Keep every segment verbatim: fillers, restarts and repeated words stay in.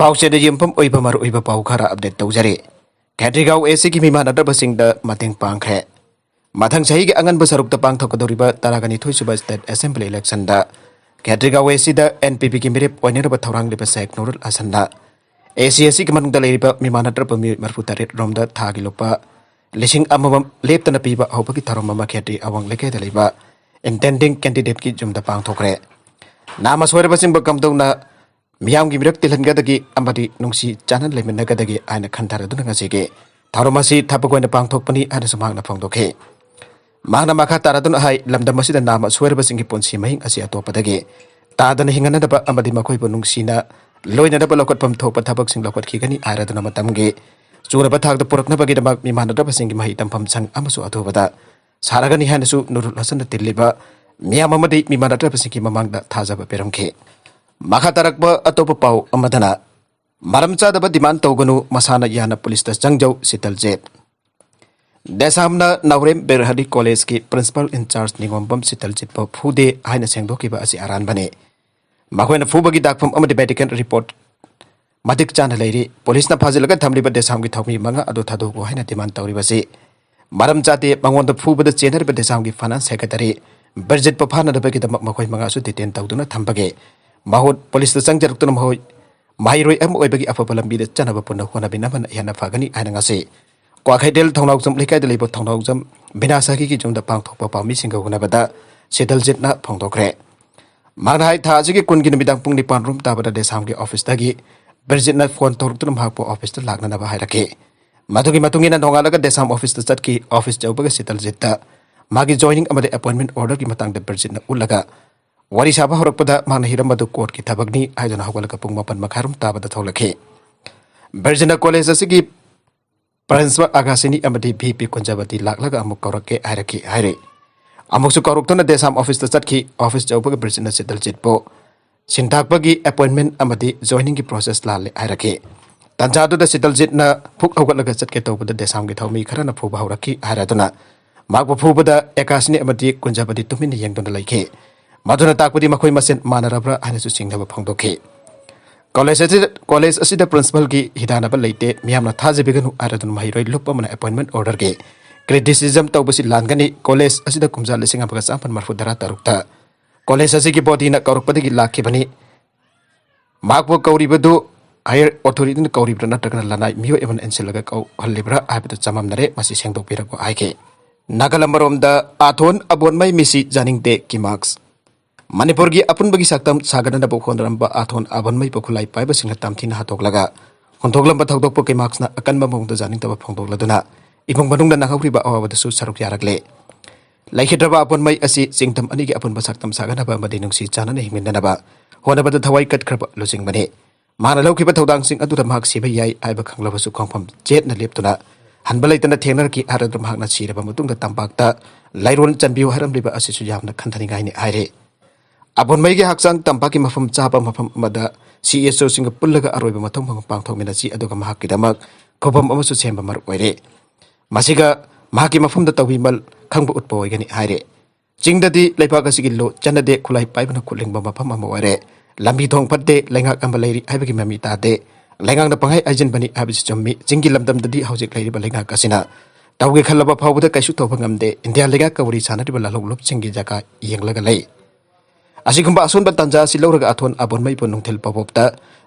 ꯄꯥꯎꯆꯦꯗ ꯌꯨꯝꯐꯝ ꯑꯣꯏꯕ ꯃꯔꯨꯑꯣꯏꯕ ꯄꯥꯎ ꯈꯔ ꯑꯞꯗꯦꯠ ꯇꯧꯖꯔꯤ꯫ ꯈꯦꯇ꯭ꯔꯤꯒꯥꯎ ꯑꯦꯁꯤꯒꯤ ꯃꯤꯃꯥꯟꯅꯗ꯭ꯔꯕꯁꯤꯡꯗ ꯃꯇꯦꯡ ꯄꯥꯡꯈ꯭ꯔꯦ꯫ ꯃꯊꯪ ꯆꯍꯤꯒꯤ ꯑꯉꯟꯕ ꯁꯔꯨꯛꯇ ꯄꯥꯡꯊꯣꯛꯀꯗꯧꯔꯤꯕ ꯇꯔꯥꯒ ꯅꯤꯊꯣꯏ ꯁꯨꯕ ꯁ꯭ꯇꯦꯠ ꯑꯦꯁꯦꯝꯕ꯭ꯂꯤ ꯏꯂꯦꯛꯁꯟꯗ ꯈꯦꯇ꯭ꯔꯤꯒꯥꯎ ꯑꯦꯁꯤꯗ ꯑꯦꯟ ꯄꯤ ꯄꯤꯒꯤ ꯃꯤꯔꯦꯞ ꯑꯣꯏꯅꯔꯕ ꯊꯧꯔꯥꯡꯂꯤꯕ ꯁꯦꯈ ꯅꯨꯔꯨꯜ ꯍꯁꯟꯅ ꯑꯦꯁꯤ ꯑꯁꯤꯒꯤ ꯃꯅꯨꯡꯗ ꯂꯩꯔꯤꯕ ꯃꯤꯃꯥꯟꯅꯗ꯭ꯔꯕ ꯃꯤꯑꯣꯏ ꯃꯔꯤꯐꯨ ꯇꯔꯦꯠ ꯔꯣꯝꯗ ꯊꯥꯒꯤ ꯂꯨꯄꯥ ꯂꯤꯁꯤꯡ ꯑꯃꯃꯝ ꯂꯦꯞꯇꯅ ꯄꯤꯕ ꯍꯧꯕꯒꯤ ꯊꯧꯔꯝ ꯑꯃ ꯈꯦꯇ꯭ꯔꯤ ꯑꯋꯥꯡ ꯂꯩꯀꯥꯏꯗ ꯂꯩꯕ intending candidateꯀꯤ ꯌꯨꯝꯗ ꯄꯥꯡꯊꯣꯛꯈ꯭ꯔꯦ꯫ ꯅꯥꯝꯃ ꯁꯣꯏꯔꯕꯁꯤꯡꯕꯨ ꯀꯝꯗꯧꯅ ꯃꯤꯌꯥꯝꯒꯤ ꯃꯤꯔꯛ ꯇꯤꯜꯍꯟꯒꯗꯒꯦ ꯑꯃꯗꯤ ꯅꯨꯡꯁꯤ ꯆꯥꯟꯅꯅ ꯂꯩꯃꯤꯟꯅꯒꯗꯒꯦ ꯍꯥꯏꯅ ꯈꯟꯊꯔꯗꯨꯅ ꯉꯁꯤꯒꯤ ꯊꯧꯔꯝ ꯑꯁꯤ ꯊꯕꯛ ꯑꯣꯏꯅ ꯄꯥꯡꯊꯣꯛꯄꯅꯤ ꯍꯥꯏꯅꯁꯨ ꯃꯍꯥꯛꯅ ꯐꯣꯡꯗꯣꯛꯈꯤ꯫ ꯃꯍꯥꯛꯅ ꯃꯈꯥ ꯇꯥꯔꯗꯨꯅ ꯍꯥꯏ, ꯂꯝꯗꯝ ꯑꯁꯤꯗ ꯅꯥꯝꯃ ꯁꯣꯏꯔꯕꯁꯤꯡꯒꯤ ꯄꯨꯟꯁꯤ ꯃꯍꯤꯡ ꯑꯁꯤ ꯑꯇꯣꯞꯄꯗꯒꯤ ꯇꯥꯗꯅ ꯍꯤꯡꯍꯟꯅꯅꯕ ꯑꯃꯗꯤ ꯃꯈꯣꯏꯕꯨ ꯅꯨꯡꯁꯤꯅ ꯂꯣꯏꯅꯅꯕ ꯂꯧꯈꯠꯐꯝ ꯊꯣꯛꯄ ꯊꯕꯛꯁꯤꯡ ꯂꯧꯈꯠꯈꯤꯒꯅꯤ ꯍꯥꯏꯔꯗꯨꯅ ꯃꯇꯝꯒꯤ ꯆꯨꯔꯕ ꯊꯥꯛꯇ ꯄꯨꯔꯛꯅꯕꯒꯤꯗꯃꯛ ꯃꯤꯃꯥꯟꯅꯗ꯭ꯔꯕꯁꯤꯡꯒꯤ ꯃꯍꯩ ꯇꯝꯐꯝ ꯁꯪ ꯑꯃꯁꯨ ꯑꯊꯨꯕꯗ ꯁꯥꯔꯒꯅꯤ ꯍꯥꯏꯅꯁꯨ ꯅꯨꯔꯨꯜ ꯍꯁꯟꯅ ꯇꯤꯜꯂꯤꯕ ꯃꯤꯌꯥꯝ ꯑꯃꯗꯤ ꯃꯤꯃꯥꯟꯅꯗ꯭ꯔꯕꯁꯤꯡꯒꯤ ꯃꯃꯥꯡꯗ ꯊꯥꯖꯕ ꯄꯤꯔꯝꯈꯤ꯫ ꯃꯈꯥ ꯇꯥꯔꯛꯄ ꯑꯇꯣꯞꯄ ꯄꯥꯎ ꯑꯃꯗꯅ, ꯃꯔꯝ ꯆꯥꯗꯕ demand ꯇꯧꯒꯅꯨ, ꯃꯁꯥꯅ ꯌꯥꯅ ꯄꯨꯂꯤꯁꯇ ꯆꯪꯖꯧ, ꯁꯤꯇꯜꯖꯤꯠ꯫ ꯗꯦꯁꯥꯝꯅ ꯅꯥꯎꯔꯦꯝ ꯕꯤꯔꯍꯔꯤ ꯀꯣꯂꯦꯖꯀꯤ principal in charge ꯅꯤꯉꯣꯝꯕꯝ ꯁꯤꯇꯜꯖꯤꯠꯄꯨ ꯐꯨꯗꯦ ꯍꯥꯏꯅ ꯁꯦꯡꯗꯣꯛꯈꯤꯕ ꯑꯁꯤ ꯑꯔꯥꯟꯕꯅꯤ꯫ ꯃꯈꯣꯏꯅ ꯐꯨꯕꯒꯤ ꯗꯥꯛꯐꯝ ꯑꯃꯗꯤ medical report ꯃꯇꯤꯛ ꯆꯥꯅ ꯂꯩꯔꯤ꯫ ꯄꯨꯂꯤꯁꯅ ꯐꯥꯖꯤꯜꯂꯒ ꯊꯝꯂꯤꯕ ꯗꯦꯁꯥꯝꯒꯤ ꯊꯧꯃꯤ ꯃꯉꯥ ꯑꯗꯨ ꯊꯥꯗꯣꯛꯎ ꯍꯥꯏꯅ demand ꯇꯧꯔꯤꯕꯁꯤ ꯃꯔꯝ ꯆꯥꯗꯦ꯫ ꯃꯉꯣꯟꯗ ꯐꯨꯕꯗ ꯆꯦꯟꯅꯔꯤꯕ ꯗꯦꯁꯥꯝꯒꯤ finance secretary ꯕꯤꯔꯖꯤꯠꯄꯨ ꯐꯥꯅꯅꯕꯒꯤꯗꯃꯛ ꯃꯈꯣꯏ ꯃꯉꯥꯁꯨ detain ꯇꯧꯗꯨꯅ ꯊꯝꯕꯒꯤ ꯃꯍꯨꯠ ꯄꯨꯂꯤꯁꯇ ꯆꯪꯖꯔꯛꯇꯨꯅ ꯃꯈꯣꯏ ꯃꯍꯩꯔꯣꯏ ꯑꯃ ꯑꯣꯏꯕꯒꯤ ꯑꯐꯕ ꯂꯝꯕꯤꯗ ꯆꯠꯅꯕ ꯄꯨꯟꯅ ꯍꯣꯠꯅꯃꯤꯟꯅꯕꯅ ꯍꯦꯟꯅ ꯐꯒꯅꯤ ꯍꯥꯏꯅ ꯉꯁꯤ ꯀ꯭ꯋꯥꯀꯩꯊꯦꯜ ꯊꯣꯡꯅꯥꯎꯖꯝ ꯂꯩꯀꯥꯏꯗ ꯂꯩꯕ ꯊꯣꯡꯅꯥꯎꯖꯝ ꯕꯤꯅꯥꯁꯥꯒꯤꯒꯤ ꯌꯨꯝꯗ ꯄꯥꯡꯊꯣꯛꯄ ꯄꯥꯎꯃꯤꯁꯤꯡꯒ ꯎꯅꯕꯗ ꯁꯤꯇꯜꯖꯤꯠꯅ ꯐꯣꯡꯗꯣꯛꯈ꯭ꯔꯦ꯫ ꯃꯍꯥꯛꯅ ꯍꯥꯏ, ꯊꯥ ꯑꯁꯤꯒꯤ ꯀꯨꯟꯒꯤ ꯅꯨꯃꯤꯗꯥꯡ ꯄꯨꯡ ꯅꯤꯄꯥꯟ ꯔꯣꯝ ꯇꯥꯕꯗ ꯗꯦꯁꯥꯝꯒꯤ ꯑꯣꯐꯤꯁꯇꯒꯤ ꯕꯤꯔꯖꯤꯠꯅ ꯐꯣꯟ ꯇꯧꯔꯛꯇꯨꯅ ꯃꯍꯥꯛꯄꯨ ꯑꯣꯐꯤꯁꯇ ꯂꯥꯛꯅꯅꯕ ꯍꯥꯏꯔꯛꯈꯤ꯫ ꯃꯗꯨꯒꯤ ꯃꯇꯨꯡ ꯏꯟꯅ ꯅꯣꯡꯉꯥꯜꯂꯒ ꯗꯦꯁꯥꯝ ꯑꯣꯐꯤꯁꯇ ꯆꯠꯈꯤ꯫ ꯑꯣꯐꯤꯁ ꯌꯧꯕꯒ ꯁꯤꯇꯜꯖꯤꯠꯇ ꯃꯥꯒꯤ joining ꯑꯃꯗꯤ appointment orderꯒꯤ ꯃꯇꯥꯡꯗ ꯕꯤꯔꯖꯤꯠꯅ ꯎꯠꯂꯒ ꯋꯥꯔꯤ ꯁꯥꯕ ꯍꯧꯔꯛꯄꯗ ꯃꯍꯥꯛꯅ ꯍꯤꯔꯝ ꯑꯗꯨ courtꯀꯤ ꯊꯕꯛꯅꯤ ꯍꯥꯏꯗꯨꯅ ꯍꯧꯒꯠꯂꯒ ꯄꯨꯡ ꯃꯥꯄꯟ ꯃꯈꯥꯏꯔꯣꯝ ꯇꯥꯕꯗ ꯊꯣꯛꯂꯛꯈꯤ꯫ ꯕꯤꯔꯖꯤꯠꯅ ꯀꯣꯂꯦꯖ ꯑꯁꯤꯒꯤ principal ꯑꯒꯥꯁꯤꯅꯤ ꯑꯃꯗꯤ ꯚꯤ ꯄꯤ ꯀꯨꯟꯖꯕꯇꯤ ꯂꯥꯛꯂꯒ ꯑꯃꯨꯛ ꯀꯧꯔꯛꯀꯦ ꯍꯥꯏꯔꯛꯈꯤ ꯍꯥꯏꯔꯦ꯫ ꯑꯃꯨꯛꯁꯨ ꯀꯧꯔꯛꯇꯨꯅ ꯗꯦꯁꯥꯝ ꯑꯣꯐꯤꯁꯇ ꯆꯠꯈꯤ꯫ ꯑꯣꯐꯤꯁ ꯌꯧꯕꯒ ꯕꯤꯔꯖꯤꯠꯅ ꯁꯤꯇꯜꯖꯤꯠꯄꯨ ꯁꯤꯟꯊꯥꯛꯄꯒꯤ appointment ꯑꯃꯗꯤ joiningꯒꯤ process ꯂꯥꯜꯂꯦ ꯍꯥꯏꯔꯛꯈꯤ꯫ ꯇꯟꯖꯥꯗꯨꯗ ꯁꯤꯇꯜꯖꯤꯠꯅ ꯐꯨꯛ ꯍꯧꯒꯠꯂꯒ ꯆꯠꯀꯦ ꯇꯧꯕꯗ ꯗꯦꯁꯥꯝꯒꯤ ꯊꯧꯃꯤ ꯈꯔꯅ ꯐꯨꯕ ꯍꯧꯔꯛꯈꯤ ꯍꯥꯏꯔꯗꯨꯅ ꯃꯍꯥꯛꯄꯨ ꯐꯨꯕꯗ ꯑꯦꯀꯥꯁꯅꯤ ꯑꯃꯗꯤ ꯀꯨꯟꯖꯕꯗꯤ ꯇꯨꯃꯤꯟꯅ ꯌꯦꯡꯗꯨꯅ ꯂꯩꯈꯤ꯫ ꯃꯗꯨꯅ ꯇꯥꯛꯄꯗꯤ ꯃꯈꯣꯏ ꯃꯁꯦꯟ ꯃꯥꯟꯅꯔꯕ꯭ꯔꯥ ꯍꯥꯏꯅꯁꯨ ꯆꯤꯡꯅꯕ ꯐꯣꯡꯗꯣꯛꯈꯤ꯫ ꯀꯣꯂꯦꯖ ꯑꯁꯤꯗ, ꯀꯣꯂꯦꯖ ꯑꯁꯤꯗ ꯄ꯭ꯔꯤꯟꯁꯤꯄꯜꯒꯤ ꯍꯤꯗꯥꯟꯅꯕ ꯂꯩꯇꯦ, ꯃꯤꯌꯥꯝꯅ ꯊꯥꯖꯕꯤꯒꯅꯨ ꯍꯥꯏꯔꯗꯨꯅ ꯃꯍꯩꯔꯣꯏ ꯂꯨꯞ ꯑꯃꯅ ꯑꯦꯄꯣꯏꯟꯃꯦꯟ ꯑꯣꯔꯗꯔꯒꯤ ꯀ꯭ꯔꯤꯇꯤꯁꯤꯖꯝ ꯇꯧꯕꯁꯤ ꯂꯥꯟꯒꯅꯤ꯫ ꯀꯣꯂꯦꯖ ꯑꯁꯤꯗ ꯀꯨꯝꯖꯥ ꯂꯤꯁꯤꯡ ꯑꯃꯒ ꯆꯥꯃꯥꯄꯟ ꯃꯔꯐꯨ ꯇꯔꯥ ꯇꯔꯨꯛꯇ ꯀꯣꯂꯦꯖ ꯑꯁꯤꯒꯤ ꯕꯣꯗꯤꯅ ꯀꯧꯔꯛꯄꯗꯒꯤ ꯂꯥꯛꯈꯤꯕꯅꯤ꯫ ꯃꯍꯥꯛꯄꯨ ꯀꯧꯔꯤꯕꯗꯨ ꯍꯥꯌꯔ ꯑꯣꯊꯣꯔꯤꯇꯤꯅ ꯀꯧꯔꯤꯕ꯭ꯔꯥ ꯅꯠꯇ꯭ꯔꯒꯅ ꯂꯅꯥꯏ ꯃꯤꯑꯣꯏ ꯑꯃꯅ ꯏꯟꯁꯤꯜꯂꯒ ꯀꯧꯍꯜꯂꯤꯕ꯭ꯔꯥ ꯍꯥꯏꯕꯗꯨ ꯆꯃꯝꯅꯔꯦ꯫ ꯃꯁꯤ ꯁꯦꯡꯗꯣꯛꯄꯤꯔꯛꯄ ꯍꯥꯏꯈꯤ꯫ ꯅꯥꯒꯥꯂꯝ ꯑꯃꯔꯣꯝꯗ ꯑꯥꯊꯣꯟ ꯑꯕꯣꯟꯃꯩ ꯃꯤꯁꯤ ꯌꯥꯅꯤꯡꯗꯦ ꯀꯤꯃꯥꯛꯁ꯫ ꯃꯅꯤꯄꯨꯔꯒꯤ ꯑꯄꯨꯟꯕꯒꯤ ꯁꯛꯇꯝ ꯁꯥꯒꯠꯅꯅꯕ ꯍꯣꯠꯅꯔꯝꯕ ꯑꯥꯊꯣꯟ ꯑꯕꯣꯟꯃꯩꯕꯨ ꯈꯨꯠꯂꯥꯏ ꯄꯥꯏꯕꯁꯤꯡꯅ ꯇꯝꯊꯤꯅ ꯍꯥꯠꯇꯣꯛꯂꯒ ꯍꯨꯟꯗꯣꯛꯂꯝꯕ ꯊꯧꯗꯣꯛꯄꯨ ꯀꯤꯃꯥꯛꯁꯅ ꯑꯀꯟꯕ ꯃꯑꯣꯡꯗ ꯌꯥꯅꯤꯡꯗꯕ ꯐꯣꯡꯗꯣꯛꯂꯗꯨꯅ ꯏꯃꯨꯡ ꯃꯅꯨꯡꯅ ꯅꯥꯍꯧꯔꯤꯕ ꯑꯋꯥꯕꯗꯁꯨ ꯁꯔꯨꯛ ꯌꯥꯔꯛꯂꯦ꯫ ꯂꯩꯈꯤꯗ꯭ꯔꯕ ꯑꯄꯣꯟꯃꯩ ꯑꯁꯤ ꯆꯤꯡꯗꯝ ꯑꯅꯤꯒꯤ ꯑꯄꯨꯟꯕ ꯁꯛꯇꯝ ꯁꯥꯒꯠꯅꯕ ꯑꯃꯗꯤ ꯅꯨꯡꯁꯤ ꯆꯥꯟꯅꯅ ꯍꯤꯡꯃꯤꯟꯅꯅꯕ ꯍꯣꯠꯅꯕꯗ ꯊꯋꯥꯏ ꯀꯠꯈ꯭ꯔꯕ ꯂꯨꯆꯤꯡꯕꯅꯤ꯫ ꯃꯍꯥꯛꯅ ꯂꯧꯈꯤꯕ ꯊꯧꯗꯥꯡꯁꯤꯡ ꯑꯗꯨꯗ ꯃꯍꯥꯛ ꯁꯤꯕ ꯌꯥꯏ ꯍꯥꯏꯕ ꯈꯪꯂꯕꯁꯨ ꯈꯣꯡꯐꯝ ꯆꯦꯠꯅ ꯂꯦꯞꯇꯨꯅ ꯍꯟꯕ ꯂꯩꯇꯅ ꯊꯦꯡꯅꯔꯛꯈꯤ ꯍꯥꯏꯔꯗꯨꯅ ꯃꯍꯥꯛꯅ ꯁꯤꯔꯕ ꯃꯇꯨꯡꯗ ꯇꯝꯄꯥꯛꯇ ꯂꯥꯏꯔꯣꯟ ꯆꯟꯕꯤꯌꯨ ꯍꯥꯏꯔꯝꯂꯤꯕ ꯑꯁꯤꯁꯨ ꯌꯥꯝꯅ ꯈꯟꯊꯅꯤꯡꯉꯥꯏꯅꯤ ꯍꯥꯏꯔꯤ꯫ ꯑꯕꯣꯟꯃꯩꯒꯤ ꯍꯛꯆꯥꯡ ꯇꯝꯄꯥꯛꯀꯤ ꯃꯐꯝ ꯆꯥꯕ ꯃꯐꯝ ꯑꯃꯗ ꯁꯤ ꯑꯦꯁ ꯑꯣꯁꯤꯡꯒ ꯄꯨꯜꯂꯒ ꯑꯔꯣꯏꯕ ꯃꯊꯧ ꯃꯉꯝ ꯄꯥꯡꯊꯣꯛꯃꯤꯟꯅꯁꯤ, ꯑꯗꯨꯒ ꯃꯍꯥꯛꯀꯤꯗꯃꯛ ꯈꯨꯕꯝ ꯑꯃꯁꯨ ꯁꯦꯝꯕ ꯃꯔꯨ ꯑꯣꯏꯔꯦ꯫ ꯃꯁꯤꯒ ꯃꯍꯥꯛꯀꯤ ꯃꯐꯝꯗ ꯇꯧꯕꯤꯃꯜ ꯈꯪꯕ ꯎꯠꯄ ꯑꯣꯏꯒꯅꯤ ꯍꯥꯏꯔꯦ꯫ ꯆꯤꯡꯗꯗꯤ ꯂꯩꯕꯥꯛ ꯑꯁꯤꯒꯤ ꯂꯣ ꯆꯠꯅꯗꯦ, ꯈꯨꯠꯂꯥꯏ ꯄꯥꯏꯕꯅ ꯈꯨꯠꯂꯤꯡꯕ ꯃꯐꯝ ꯑꯃ ꯑꯣꯏꯔꯦ꯫ ꯂꯝꯕꯤ ꯊꯣꯡ ꯐꯠꯇꯦ, ꯂꯩꯉꯥꯛ ꯑꯃ ꯂꯩꯔꯤ ꯍꯥꯏꯕꯒꯤ ꯃꯃꯤ ꯇꯥꯗꯦ꯫ ꯂꯩꯉꯥꯛꯅ ꯄꯪꯍꯥꯏ ꯍꯥꯏꯖꯤꯟꯕꯅꯤ ꯍꯥꯏꯕꯁꯤ ꯆꯨꯝꯃꯤ꯫ ꯆꯤꯡꯒꯤ ꯂꯝꯗꯝꯗꯗꯤ ꯍꯧꯖꯤꯛ ꯂꯩꯔꯤꯕ ꯂꯩꯉꯥꯛ ꯑꯁꯤꯅ ꯇꯧꯒꯦ ꯈꯜꯂꯕ ꯐꯥꯎꯕꯗ ꯀꯩꯁꯨ ꯇꯧꯕ ꯉꯝꯗꯦ꯫ ꯏꯟꯗꯤꯌꯥ ꯂꯩꯉꯥꯛꯀ ꯋꯥꯔꯤ ꯁꯥꯟꯅꯔꯤꯕ ꯂꯥꯜꯍꯧꯂꯨꯞꯁꯤꯡꯒꯤ ꯖꯒꯥ ꯌꯦꯡꯂꯒ ꯂꯩ꯫ ꯑꯁꯤꯒꯨꯝꯕ ꯑꯁꯣꯟꯕ ꯇꯥꯟꯖꯥ ꯑꯁꯤ ꯂꯧꯔꯒ ꯑꯊꯣꯟ ꯑꯕꯣꯟꯃꯩꯕꯨ ꯅꯨꯡꯊꯤꯜ ꯄꯕꯣꯞꯇ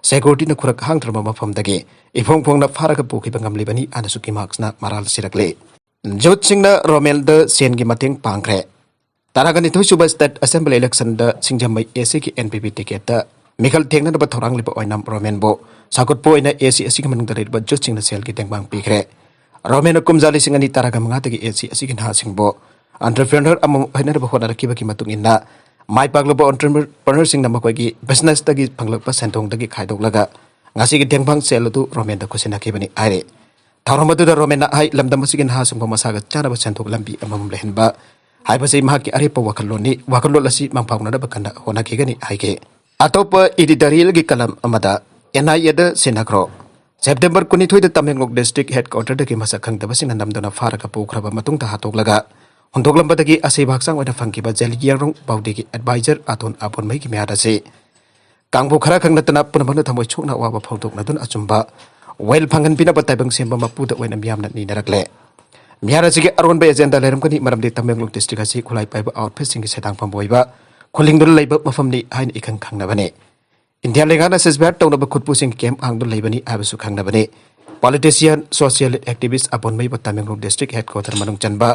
ꯁꯦꯀ꯭ꯌꯨꯔꯤꯇꯤꯅ ꯈꯨꯔꯛ ꯍꯥꯡꯗ꯭ꯔꯕ ꯃꯐꯝꯗꯒꯤ ꯏꯐꯣꯡ ꯐꯣꯡꯅ ꯐꯥꯔꯒ ꯄꯨꯈꯤꯕ ꯉꯝꯂꯤꯕꯅꯤ ꯍꯥꯏꯅꯁꯨ ꯀꯤꯃꯥꯛꯁꯅ ꯃꯔꯥꯜ ꯁꯤꯔꯛꯂꯦ꯫ ꯖꯨꯠꯁꯤꯡꯅ ꯔꯣꯃꯦꯜꯗ ꯁꯦꯟꯒꯤ ꯃꯇꯦꯡ ꯄꯥꯡꯈ꯭ꯔꯦ꯫ ꯇꯔꯥꯒ ꯅꯤꯊꯣꯏ ꯁꯨꯕ ꯁ꯭ꯇꯦꯠ ꯑꯦꯁꯦꯝꯕ꯭ꯂꯤ ꯏꯂꯦꯛꯁꯟꯗ ꯁꯤꯡꯖꯃꯩ ꯑꯦ ꯁꯤꯒꯤ ꯑꯦꯟ ꯄꯤ ꯄꯤ ꯇꯤꯀꯦꯠꯇ ꯃꯤꯈꯜ ꯊꯦꯡꯅꯅꯕ ꯊꯧꯔꯥꯡꯂꯤꯕ ꯑꯣꯏꯅꯥꯝ ꯔꯣꯃꯦꯟꯕꯨ ꯁꯥꯎꯒꯠꯄ ꯑꯣꯏꯅ ꯑꯦ ꯁꯤ ꯑꯁꯤꯒꯤ ꯃꯅꯨꯡꯗ ꯂꯩꯔꯤꯕ ꯖꯨꯠꯁꯤꯡꯅ ꯁꯦꯜꯒꯤ ꯇꯦꯡꯕꯥꯡ ꯄꯤꯈ꯭ꯔꯦ꯫ ꯔꯣꯃꯦꯟꯅ ꯀꯨꯝꯖꯥ ꯂꯤꯁꯤꯡ ꯑꯅꯤ ꯇꯔꯥꯒ ꯃꯉꯥꯗꯒꯤ ꯑꯦ ꯁꯤ ꯑꯁꯤꯒꯤ ꯅꯍꯥꯁꯤꯡꯕꯨ ꯑꯦꯟꯇꯔꯄ꯭ꯔꯦꯅꯔ ꯑꯃ ꯑꯣꯏꯍꯟꯅꯕ ꯍꯣꯠꯅꯔꯛꯈꯤꯕꯒꯤ ꯃꯇꯨꯡ ꯏꯟꯅ ꯃꯥꯏ ꯄꯥꯛꯂꯕ ꯑꯦꯟꯇꯔꯄ꯭ꯔꯦꯅꯔꯁꯤꯡꯅ ꯃꯈꯣꯏꯒꯤ ꯕꯤꯖꯤꯅꯦꯁꯇꯒꯤ ꯐꯪꯂꯛꯄ ꯁꯦꯟꯊꯣꯡꯗꯒꯤ ꯈꯥꯏꯗꯣꯛꯂꯒ ꯉꯁꯤꯒꯤ ꯇꯦꯡꯕꯥꯡ ꯁꯦꯜ ꯑꯗꯨ ꯔꯣꯃꯦꯟꯗ ꯈꯨꯠꯁꯤꯟꯅꯈꯤꯕꯅꯤ ꯍꯥꯏꯔꯤ꯫ ꯊꯧꯔꯝ ꯑꯗꯨꯗ ꯔꯣꯃꯦꯟꯅ ꯍꯥꯏ, ꯂꯝꯗꯝ ꯑꯁꯤꯒꯤ ꯅꯍꯥꯁꯤꯡꯕꯨ ꯃꯁꯥꯒ ꯆꯥꯟꯅꯕ ꯁꯦꯟꯊꯣꯛ ꯂꯝꯕꯤ ꯑꯃꯃꯝ ꯂꯩꯍꯟꯕ ꯍꯥꯏꯕꯁꯤ ꯃꯍꯥꯛꯀꯤ ꯑꯔꯦꯞꯄ ꯋꯥꯈꯜꯂꯣꯟꯅꯤ꯫ ꯋꯥꯈꯜꯂꯣꯟ ꯑꯁꯤ ꯃꯪꯐꯥꯎꯅꯅꯕ ꯀꯟꯅ ꯍꯣꯠꯅꯈꯤꯒꯅꯤ ꯍꯥꯏꯈꯤ꯫ ꯑꯇꯣꯞꯄ ꯏꯗꯤꯇꯣꯔꯤꯌꯦꯜꯒꯤ ꯀꯂꯝ ꯑꯃꯗ ꯑꯦꯟ ꯑꯥꯏ ꯑꯦꯗ ꯁꯤꯟꯅꯈ꯭ꯔꯣ꯫ ꯁꯦꯞꯇꯦꯝꯕꯔ ꯀꯨꯟꯅꯤꯊꯣꯏꯗ ꯇꯃꯦꯡꯂꯣꯡ ꯗꯤꯁꯇ꯭ꯔꯤꯛ ꯍꯦꯗꯀ꯭ꯋꯥꯇꯔꯗꯒꯤ ꯃꯁꯛ ꯈꯪꯗꯕꯁꯤꯡꯅ ꯅꯝꯗꯨꯅ ꯐꯥꯔꯒ ꯄꯨꯈ꯭ꯔꯕ ꯃꯇꯨꯡꯗ ꯍꯥꯠꯇꯣꯛꯂꯒ ꯍꯨꯟꯗꯣꯛꯂꯝꯕꯗꯒꯤ ꯑꯁꯤꯕ ꯍꯛꯆꯥꯡ ꯑꯣꯏꯅ ꯐꯪꯈꯤꯕ ꯖꯦꯂꯤꯌꯥꯔꯣꯡ ꯕꯥꯎꯗꯤꯒꯤ ꯑꯦꯗꯚꯥꯏꯖꯔ ꯑꯥꯇꯣꯟ ꯑꯥꯄꯣꯟꯃꯩꯒꯤ ꯃꯤꯌꯥꯠ ꯑꯁꯤ ꯀꯥꯡꯕꯨ ꯈꯔ ꯈꯛ ꯅꯠꯇꯅ ꯄꯨꯝꯅꯃꯛꯅ ꯊꯃꯣꯏ ꯁꯣꯛꯅ ꯑꯋꯥꯕ ꯐꯣꯡꯗꯣꯛꯅꯗꯨꯅ ꯑꯆꯨꯝꯕ ꯋꯥꯌꯦꯜ ꯐꯪꯍꯟꯕꯤꯅꯕ ꯇꯥꯏꯕꯪ ꯁꯦꯝꯕ ꯃꯄꯨꯗ ꯑꯣꯏꯅ ꯃꯤꯌꯥꯝꯅ ꯅꯤꯅꯔꯛꯂꯦ꯫ ꯃꯤꯍꯥꯠ ꯑꯁꯤꯒꯤ ꯑꯔꯣꯟꯕ ꯑꯦꯖꯦꯟꯗꯥ ꯂꯩꯔꯝꯒꯅꯤ, ꯃꯔꯝꯗꯤ ꯇꯃꯦꯡꯂꯣꯡ ꯗꯤꯁꯇ꯭ꯔꯤꯛ ꯑꯁꯤ ꯈꯨꯠꯂꯥꯏ ꯄꯥꯏꯕ ꯑꯥꯎꯠꯐꯤꯠꯁꯤꯡꯒꯤ ꯁꯦꯟꯗꯥꯡꯐꯝ ꯑꯣꯏꯕ ꯈꯨꯜꯂꯤꯡꯗꯨꯅ ꯂꯩꯕ ꯃꯐꯝꯅꯤ ꯍꯥꯏꯅ ꯏꯈꯪ ꯈꯪꯅꯕꯅꯤ꯫ ꯏꯟꯗꯤꯌꯥ ꯂꯩꯉꯥꯛꯅ ꯁꯤꯖꯕꯤꯍꯥꯠ ꯇꯧꯅꯕ ꯈꯨꯠꯄꯨꯁꯤꯡꯒꯤ ꯀꯦꯝꯞ ꯍꯥꯡꯗꯨꯅ ꯂꯩꯕꯅꯤ ꯍꯥꯏꯕꯁꯨ ꯈꯪꯅꯕꯅꯤ꯫ ꯄꯣꯂꯤꯇꯤꯁꯤꯌꯥꯟ, ꯁꯣꯁꯤꯌꯦꯜ ꯑꯦꯛꯇꯤꯚꯤꯁ꯭ꯠ ꯑꯕꯣꯟꯃꯩꯕꯨ ꯇꯃꯦꯡꯂꯣꯡ ꯗꯤꯁꯇ꯭ꯔꯤꯛ ꯍꯦꯗꯀ꯭ꯋꯥꯇꯔ ꯃꯅꯨꯡ ꯆꯟꯕ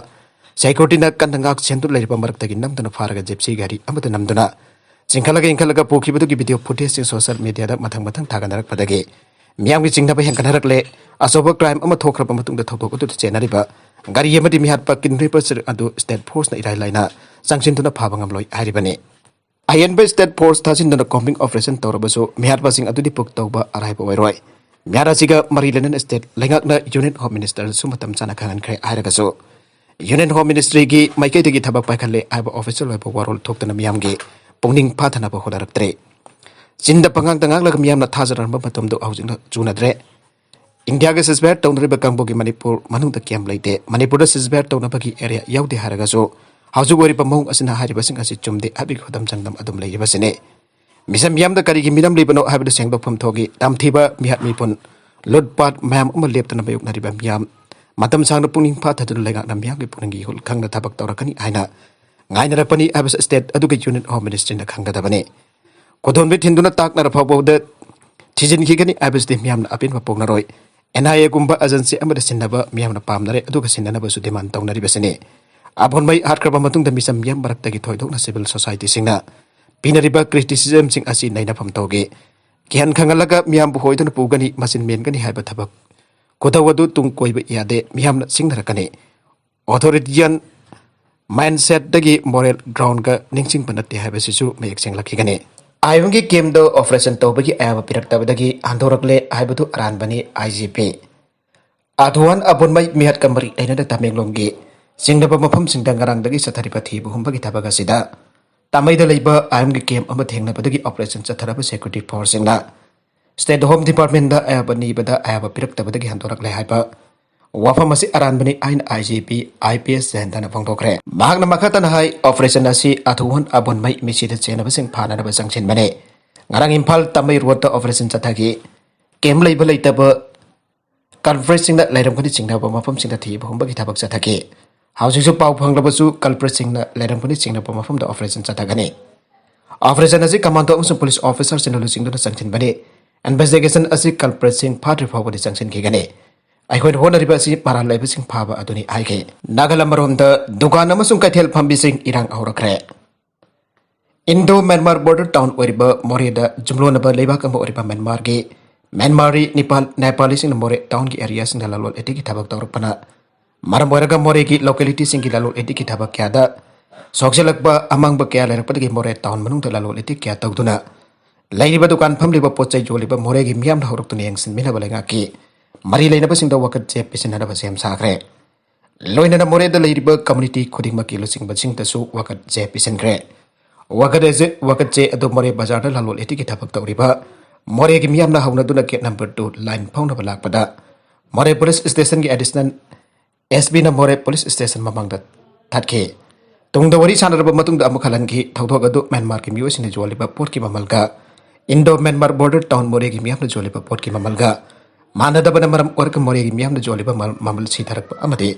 ꯁꯦꯀ꯭ꯌꯨꯔꯤꯇꯤꯅ ꯀꯟꯅ ꯉꯥꯛ ꯁꯦꯟꯗꯨꯅ ꯂꯩꯔꯤꯕ ꯃꯔꯛꯇꯒꯤ ꯅꯝꯗꯨꯅ ꯐꯥꯔꯒ ꯖꯤꯞꯁꯤ ꯒꯥꯔꯤ ꯑꯃꯗ ꯅꯝꯗꯨꯅ ꯆꯤꯡꯈꯠꯂꯒ ꯏꯟꯈꯠꯂꯒ ꯄꯨꯈꯤꯕꯗꯨꯒꯤ ꯚꯤꯗꯤꯑꯣ ꯐꯨꯇꯦꯖꯁꯤꯡ ꯁꯣꯁꯤꯌꯦꯜ ꯃꯤꯗꯤꯌꯥꯗ ꯃꯊꯪ ꯃꯊꯪ ꯊꯥꯒꯠꯅꯔꯛꯄꯗꯒꯤ ꯃꯤꯌꯥꯝꯒꯤ ꯆꯤꯡꯅꯕ ꯍꯦꯟꯒꯠꯅꯔꯛꯂꯦ꯫ ꯑꯆꯧꯕ ꯀ꯭ꯔꯥꯏꯝ ꯑꯃ ꯊꯣꯛꯈ꯭ꯔꯕ ꯃꯇꯨꯡꯗ ꯊꯧꯗꯣꯛ ꯑꯗꯨꯗ ꯆꯦꯟꯅꯔꯤꯕ ꯒꯥꯔꯤ ꯑꯃꯗꯤ ꯃꯤꯍꯥꯠꯄ ꯀꯤꯗꯅꯦꯄꯔꯁꯤꯡ ꯑꯗꯨ ꯁ꯭ꯇꯦꯠ ꯐꯣꯔꯁꯅ ꯏꯔꯥꯏ ꯂꯥꯏꯅ ꯆꯪꯁꯤꯟꯗꯨꯅ ꯐꯥꯕ ꯉꯝꯂꯣꯏ ꯍꯥꯏꯔꯤꯕꯅꯤ꯫ ꯑꯍꯦꯟꯕ ꯁ꯭ꯇꯦꯠ ꯐꯣꯔꯁ ꯊꯥꯖꯤꯟꯗꯨꯅ ꯀꯣꯝꯕꯤꯡ ꯑꯣꯄꯔꯦꯁꯟ ꯇꯧꯔꯕꯁꯨ ꯃꯤꯍꯥꯠꯄꯁꯤꯡ ꯑꯗꯨꯗꯤ ꯄꯨꯛ ꯇꯧꯕ ꯑꯔꯥꯏꯕ ꯑꯣꯏꯔꯣꯏ꯫ ꯃꯤꯍꯥꯠ ꯑꯁꯤꯒ ꯃꯔꯤ ꯂꯩꯅꯅ ꯁ꯭ꯇꯦꯠ ꯂꯩꯉꯥꯛꯅ ꯌꯨꯅꯤꯌꯟ ꯍꯣꯝ ꯃꯤꯅꯤꯁꯇꯔꯗꯁꯨ ꯃꯇꯝ ꯆꯥꯅ ꯈꯪꯍꯟꯈ꯭ꯔꯦ ꯍꯥꯏꯔꯒꯁꯨ ꯌꯨꯅꯤꯌꯟ ꯍꯣꯝ ꯃꯤꯅꯤꯁꯇ꯭ꯔꯤꯒꯤ ꯃꯥꯏꯀꯩꯗꯒꯤ ꯊꯕꯛ ꯄꯥꯏꯈꯠꯂꯦ ꯍꯥꯏꯕ ꯑꯣꯐꯤꯁꯤꯌꯦꯜ ꯑꯣꯏꯕ ꯋꯥꯔꯣꯜ ꯊꯣꯛꯇꯅ ꯃꯤꯌꯥꯝꯒꯤ ꯄꯨꯛꯅꯤꯡ ꯐꯥꯊꯅꯕ ꯍꯣꯠꯅꯔꯛꯇ꯭ꯔꯦ꯫ ꯆꯤꯟꯗ ꯄꯉꯥꯡꯗ ꯉꯥꯡꯂꯒ ꯃꯤꯌꯥꯝꯅ ꯊꯥꯖꯔꯝꯕ ꯃꯇꯝꯗꯨ ꯍꯧꯖꯤꯛꯅ ꯆꯨꯅꯗ꯭ꯔꯦ꯫ ꯏꯟꯗꯤꯌꯥꯒ ꯁꯤꯖꯕꯤꯍꯥꯠ ꯇꯧꯅꯔꯤꯕ ꯀꯥꯡꯕꯨꯒꯤ ꯃꯅꯤꯄꯨꯔ ꯃꯅꯨꯡꯗ ꯀꯦꯝꯞ ꯂꯩꯇꯦ꯫ ꯃꯅꯤꯄꯨꯔꯗ ꯁꯤꯖꯕꯤꯍꯥꯠ ꯇꯧꯅꯕꯒꯤ ꯑꯦꯔꯤꯌꯥ ꯌꯥꯎꯗꯦ ꯍꯥꯏꯔꯒꯁꯨ ꯍꯧꯖꯤꯛ ꯑꯣꯏꯔꯤꯕ ꯃꯑꯣꯡ ꯑꯁꯤꯅ ꯍꯥꯏꯔꯤꯕꯁꯤꯡ ꯑꯁꯤ ꯆꯨꯝꯗꯦ ꯍꯥꯏꯕꯒꯤ ꯈꯨꯗꯝ ꯆꯥꯡꯗꯝ ꯑꯗꯨꯝ ꯂꯩꯔꯤꯕꯁꯤꯅꯤ꯫ ꯃꯤꯆꯝ ꯃꯤꯌꯥꯝꯗ ꯀꯔꯤꯒꯤ ꯃꯤꯅꯝ ꯂꯩꯕꯅꯣ ꯍꯥꯏꯕꯗꯨ ꯁꯦꯡꯗꯣꯛꯐꯝ ꯊꯣꯛꯏ꯫ ꯇꯝꯊꯤꯕ ꯃꯤꯍꯥꯠ ꯃꯤꯄꯨꯟ, ꯂꯨꯠꯄꯥꯠ ꯃꯌꯥꯝ ꯑꯃ ꯂꯦꯞꯇꯅ ꯃꯥꯌꯣꯛꯅꯔꯤꯕ ꯃꯤꯌꯥꯝ ꯃꯇꯝ ꯁꯥꯡꯅ ꯄꯨꯛꯅꯤꯡ ꯐꯥꯊꯗꯨꯅ ꯂꯩꯉꯥꯛꯅ ꯃꯤꯌꯥꯝꯒꯤ ꯄꯨꯛꯅꯤꯡꯒꯤ ꯏꯍꯨꯜ ꯈꯪꯅ ꯊꯕꯛ ꯇꯧꯔꯛꯀꯅꯤ ꯍꯥꯏꯅ ꯉꯥꯏꯅꯔꯛꯄꯅꯤ ꯍꯥꯏꯕꯁꯤ ꯁ꯭ꯇꯦꯠ ꯑꯗꯨꯒꯤ ꯌꯨꯅꯤꯌꯟ ꯍꯣꯝ ꯃꯤꯅꯤꯁꯇ꯭ꯔꯤꯅ ꯈꯪꯒꯗꯕꯅꯤ꯫ ꯈꯨꯗꯣꯟꯕꯤ ꯊꯤꯟꯗꯨꯅ ꯇꯥꯛꯅꯔ ꯐꯥꯎꯕꯗ ꯊꯤꯖꯤꯟꯈꯤꯒꯅꯤ ꯍꯥꯏꯕꯁꯤꯗꯤ ꯃꯤꯌꯥꯝꯅ ꯑꯄꯦꯟꯕ ꯄꯣꯛꯅꯔꯣꯏ꯫ ꯑꯦꯟ ꯑꯥꯏ ꯑꯦꯒꯨꯝꯕ ꯑꯦꯖꯦꯟꯁꯤ ꯑꯃꯗ ꯁꯤꯟꯅꯕ ꯃꯤꯌꯥꯝꯅ ꯄꯥꯝꯅꯔꯦ, ꯑꯗꯨꯒ ꯁꯤꯟꯅꯅꯕꯁꯨ ꯗꯤꯃꯥꯟ ꯇꯧꯅꯔꯤꯕꯁꯤꯅꯤ꯫ ꯑꯕꯣꯟꯃꯩ ꯍꯥꯠꯈ꯭ꯔꯕ ꯃꯇꯨꯡꯗ ꯃꯤꯆꯝ ꯃꯤꯌꯥꯝ ꯃꯔꯛꯇꯒꯤ ꯊꯣꯏꯗꯣꯛꯅ ꯁꯤꯚꯤꯜ ꯁꯣꯁꯥꯏꯇꯤꯁꯤꯡꯅ ꯄꯤꯅꯔꯤꯕ ꯀ꯭ꯔꯤꯇꯤꯁꯤꯖꯝꯁꯤꯡ ꯑꯁꯤ ꯅꯩꯅꯐꯝ ꯊꯣꯛꯏ꯫ ꯀꯤꯍꯟ ꯈꯪꯍꯜꯂꯒ ꯃꯤꯌꯥꯝꯕꯨ ꯍꯣꯏꯗꯨꯅ ꯄꯨꯒꯅꯤ, ꯃꯆꯤꯟ ꯃꯦꯟꯒꯅꯤ ꯍꯥꯏꯕ ꯊꯕꯛ ꯈꯨꯇꯧ ꯑꯗꯨ ꯇꯨꯡ ꯀꯣꯏꯕ ꯌꯥꯗꯦ, ꯃꯤꯌꯥꯝꯅ ꯁꯤꯡꯅꯔꯛꯀꯅꯤ꯫ ꯑꯣꯊꯣꯔꯤꯇꯤꯌꯥꯟ ꯃꯥꯏꯟꯁꯦꯠꯇꯒꯤ ꯃꯣꯔꯦꯜ ꯒ꯭ꯔꯥꯎꯟꯒ ꯅꯤꯡꯁꯤꯡꯕ ꯅꯠꯇꯦ ꯍꯥꯏꯕꯁꯤꯁꯨ ꯃꯌꯦꯛ ꯁꯦꯡꯂꯛꯈꯤꯒꯅꯤ꯫ ꯑꯥꯏꯌꯨꯝꯒꯤ ꯀꯦꯝꯗ ꯑꯣꯄꯔꯦꯁꯟ ꯇꯧꯕꯒꯤ ꯑꯌꯥꯕ ꯄꯤꯔꯛꯇꯕꯗꯒꯤ ꯍꯟꯗꯣꯔꯛꯂꯦ ꯍꯥꯏꯕꯗꯨ ꯑꯔꯥꯟꯕꯅꯤ, ꯑꯥꯏ ꯖꯤ ꯄꯤ꯫ ꯑꯥꯊꯨꯋꯥꯟ ꯑꯕꯣꯟꯃꯩ ꯃꯤꯍꯠꯀ ꯃꯔꯤ ꯂꯩꯅꯅ ꯇꯃꯦꯡꯂꯣꯡꯒꯤ ꯆꯤꯡꯅꯕ ꯃꯐꯝꯁꯤꯡꯗ ꯉꯔꯥꯡꯗꯒꯤ ꯆꯠꯊꯔꯤꯕ ꯊꯤꯕ ꯍꯨꯝꯕꯒꯤ ꯊꯕꯛ ꯑꯁꯤꯗ ꯇꯥꯃꯩꯗ ꯂꯩꯕ ꯑꯥꯏꯌꯨꯝꯒꯤ ꯀꯦꯝ ꯑꯃ ꯊꯦꯡꯅꯕꯗꯒꯤ ꯑꯣꯄꯔꯦꯁꯟ ꯆꯠꯊꯔꯕ ꯁꯦꯀ꯭ꯌꯨꯔꯤꯇꯤ ꯐꯣꯔꯁꯁꯤꯡꯅ ꯁ꯭ꯇꯦꯠ ꯍꯣꯝ ꯗꯤꯄꯥꯔꯠꯃꯦꯟꯗ ꯑꯌꯥꯕ ꯅꯤꯕꯗ ꯑꯌꯥꯕ ꯄꯤꯔꯛꯇꯕꯗꯒꯤ ꯍꯟꯗꯣꯔꯛꯂꯦ ꯍꯥꯏꯕ ꯋꯥꯐꯝ ꯑꯁꯤ ꯑꯔꯥꯟꯕꯅꯤ ꯍꯥꯏꯅ ꯑꯥꯏ G P I P S ꯖꯌꯟꯇꯅ ꯐꯣꯡꯗꯣꯛꯈ꯭ꯔꯦ꯫ ꯃꯍꯥꯛꯅ ꯃꯈꯥ ꯇꯥꯅ ꯍꯥꯏ, ꯑꯣꯄꯔꯦꯁꯟ ꯑꯁꯤ ꯑꯥꯊꯨꯋꯥꯟ ꯑꯕꯣꯟꯃꯩ ꯃꯤꯁꯤꯗ ꯆꯦꯟꯅꯕꯁꯤꯡ ꯐꯥꯅꯅꯕ ꯆꯪꯁꯤꯟꯕꯅꯤ꯫ ꯉꯔꯥꯡ ꯏꯝꯐꯥꯜ ꯇꯥꯃꯩ ꯔꯣꯗꯇ ꯑꯣꯄꯔꯦꯁꯟ ꯆꯠꯊꯈꯤ꯫ ꯀꯦꯝ ꯂꯩꯕ ꯂꯩꯇꯕ ꯀꯜꯄ꯭ꯔꯦꯠꯁꯤꯡꯅ ꯂꯩꯔꯝꯒꯅꯤ ꯆꯤꯡꯅꯕ ꯃꯐꯝꯁꯤꯡꯗ ꯊꯤꯕ ꯍꯨꯝꯕꯒꯤ ꯊꯕꯛ ꯆꯠꯊꯈꯤ꯫ ꯍꯧꯖꯤꯛꯁꯨ ꯄꯥꯎ ꯐꯪꯂꯕꯁꯨ ꯀꯜꯄ꯭ꯔꯦꯠꯁꯤꯡꯅ ꯂꯩꯔꯝꯒꯅꯤ ꯆꯤꯡꯅꯕ ꯃꯐꯝꯗ ꯑꯣꯄꯔꯦꯁꯟ ꯆꯠꯊꯒꯅꯤ꯫ ꯑꯣꯄꯔꯦꯁꯟ ꯑꯁꯤ ꯀꯃꯥꯟꯗꯣ ꯑꯃꯁꯨꯡ ꯄꯨꯂꯤꯁ ꯑꯣꯐꯤꯁꯔꯁꯤꯡꯅ ꯂꯨꯆꯤꯡꯗꯨꯅ ꯆꯪꯁꯤꯟꯕꯅꯤ꯫ ꯏꯟꯚꯦꯁꯇꯤꯒꯦꯁꯟ ꯑꯁꯤ ꯀꯜꯄ꯭ꯔꯦꯠꯁꯤꯡ ꯐꯥꯗ꯭ꯔꯤ ꯐꯥꯎꯕꯗꯤ ꯆꯪꯁꯤꯟꯈꯤꯒꯅꯤ꯫ ꯑꯩꯈꯣꯏꯅ ꯍꯣꯠꯅꯔꯤꯕ ꯑꯁꯤ ꯃꯔꯥꯜ ꯂꯩꯕꯁꯤꯡ ꯐꯥꯕ ꯑꯗꯨꯅꯤ ꯍꯥꯏꯈꯤ꯫ ꯅꯥꯒꯥꯂꯦꯟ ꯃꯔꯣꯝꯗ ꯗꯨꯀꯥꯟ ꯑꯃꯁꯨꯡ ꯀꯩꯊꯦꯜ ꯐꯝꯕꯤꯁꯤꯡ ꯏꯔꯥꯡ ꯍꯧꯔꯛꯈ꯭ꯔꯦ꯫ ꯏꯟꯗꯣ ꯃ꯭ꯌꯥꯟꯃꯥꯔ ꯕꯣꯔꯗꯔ ꯇꯥꯎꯟ ꯑꯣꯏꯔꯤꯕ ꯃꯣꯔꯦꯗ ꯌꯨꯝꯂꯣꯟꯅꯕ ꯂꯩꯕꯥꯛ ꯑꯃ ꯑꯣꯏꯔꯤꯕ ꯃ꯭ꯌꯥꯟꯃꯥꯔꯒꯤ, ꯃ꯭ꯌꯥꯟꯃꯥꯔꯤ ꯅꯤꯄꯥꯜ, ꯅꯦꯄꯥꯂꯤꯁꯤꯡꯅ ꯃꯣꯔꯦ ꯇꯥꯎꯟꯒꯤ ꯑꯦꯔꯤꯌꯥꯁꯤꯡꯗ ꯂꯂꯣꯟ ꯏꯇꯤꯛꯀꯤ ꯊꯕꯛ ꯇꯧꯔꯛꯄꯅ ꯃꯔꯝ ꯑꯣꯏꯔꯒ ꯃꯣꯔꯦꯒꯤ ꯂꯣꯀꯦꯂꯤꯇꯤꯁꯤꯡꯒꯤ ꯂꯂꯣꯟ ꯏꯇꯤꯛꯀꯤ ꯊꯕꯛ ꯀꯌꯥꯗ ꯁꯣꯛꯆꯤꯜꯂꯛꯄ ꯑꯃꯥꯡꯕ ꯀꯌꯥ ꯂꯩꯔꯛꯄꯗꯒꯤ ꯃꯣꯔꯦ ꯇꯥꯎꯟ ꯃꯅꯨꯡꯗ ꯂꯂꯣꯟ ꯏꯇꯤꯛ ꯀꯌꯥ ꯇꯧꯗꯨꯅ ꯂꯩꯔꯤꯕ ꯗꯨꯀꯥꯟ ꯐꯝꯂꯤꯕ ꯄꯣꯠ ꯆꯩ ꯌꯣꯜꯂꯤꯕ ꯃꯣꯔꯦꯒꯤ ꯃꯤꯌꯥꯝꯅ ꯍꯧꯔꯛꯇꯨꯅ ꯌꯦꯡꯁꯤꯟꯕꯤꯅꯕ ꯂꯩꯉꯥꯛꯀꯤ ꯃꯔꯤ ꯂꯩꯅꯕꯁꯤꯡꯗ ꯋꯥꯀꯠ ꯆꯦ ꯄꯤꯁꯤꯟꯅꯅꯕ ꯁꯦꯝ ꯁꯥꯈ꯭ꯔꯦ꯫ ꯂꯣꯏꯅꯅ ꯃꯣꯔꯦꯗ ꯂꯩꯔꯤꯕ ꯀꯝꯃꯨꯅꯤꯇꯤ ꯈꯨꯗꯤꯡꯃꯛꯀꯤ ꯂꯨꯆꯤꯡꯕꯁꯤꯡꯗꯁꯨ ꯋꯥꯀꯠ ꯆꯦ ꯄꯤꯁꯤꯟꯈ꯭ꯔꯦ꯫ ꯋꯥꯀꯠ ꯑꯁꯤ, ꯋꯥꯀꯠ ꯆꯦ ꯑꯗꯨ ꯃꯣꯔꯦ ꯕꯖꯥꯔꯗ ꯂꯂꯣꯟ ꯏꯇꯤꯛꯀꯤ ꯊꯕꯛ ꯇꯧꯔꯤꯕ ꯃꯣꯔꯦꯒꯤ ꯃꯤꯌꯥꯝꯅ ꯍꯧꯅꯗꯨꯅ ꯒꯦꯠ ꯅꯝꯕꯔ ꯇꯨ ꯂꯥꯏꯟ ꯐꯥꯎꯅꯕ ꯂꯥꯛꯄꯗ ꯃꯣꯔꯦ ꯄꯨꯂꯤꯁ ꯁ꯭ꯇꯦꯁꯟꯒꯤ ꯑꯦꯗꯤꯁꯅꯦꯜ ꯑꯦꯁ ꯄꯤꯅ ꯃꯣꯔꯦ ꯄꯨꯂꯤꯁ ꯁ꯭ꯇꯦꯁꯟ ꯃꯃꯥꯡꯗ ꯊꯠꯈꯤ꯫ ꯇꯨꯡꯗ ꯋꯥꯔꯤ ꯁꯥꯟꯅꯔꯕ ꯃꯇꯨꯡꯗ ꯑꯃꯨꯛ ꯍꯜꯍꯟꯈꯤ꯫ ꯊꯧꯗꯣꯛ ꯑꯗꯨ ꯃ꯭ꯌꯥꯟꯃꯥꯔꯒꯤ ꯃꯤꯑꯣꯏꯁꯤꯡꯅ ꯌꯣꯜꯂꯤꯕ ꯄꯣꯠꯀꯤ ꯃꯃꯜꯒ ꯏꯟꯗꯣ ꯃ꯭ꯌꯥꯟꯃꯥꯔ ꯕꯣꯔꯗꯔ ꯇꯥꯎꯟ ꯃꯣꯔꯦꯒꯤ ꯃꯤꯌꯥꯝꯅ ꯌꯣꯜꯂꯤꯕ ꯄꯣꯠꯀꯤ ꯃꯃꯜꯒ ꯃꯥꯟꯅꯗꯕꯅ ꯃꯔꯝ ꯑꯣꯏꯔꯒ ꯃꯣꯔꯦꯒꯤ ꯃꯤꯌꯥꯝꯅ ꯌꯣꯜꯂꯤꯕ ꯃꯃꯜ, ꯃꯃꯜ ꯁꯤꯊꯔꯛꯄ ꯑꯃꯗꯤ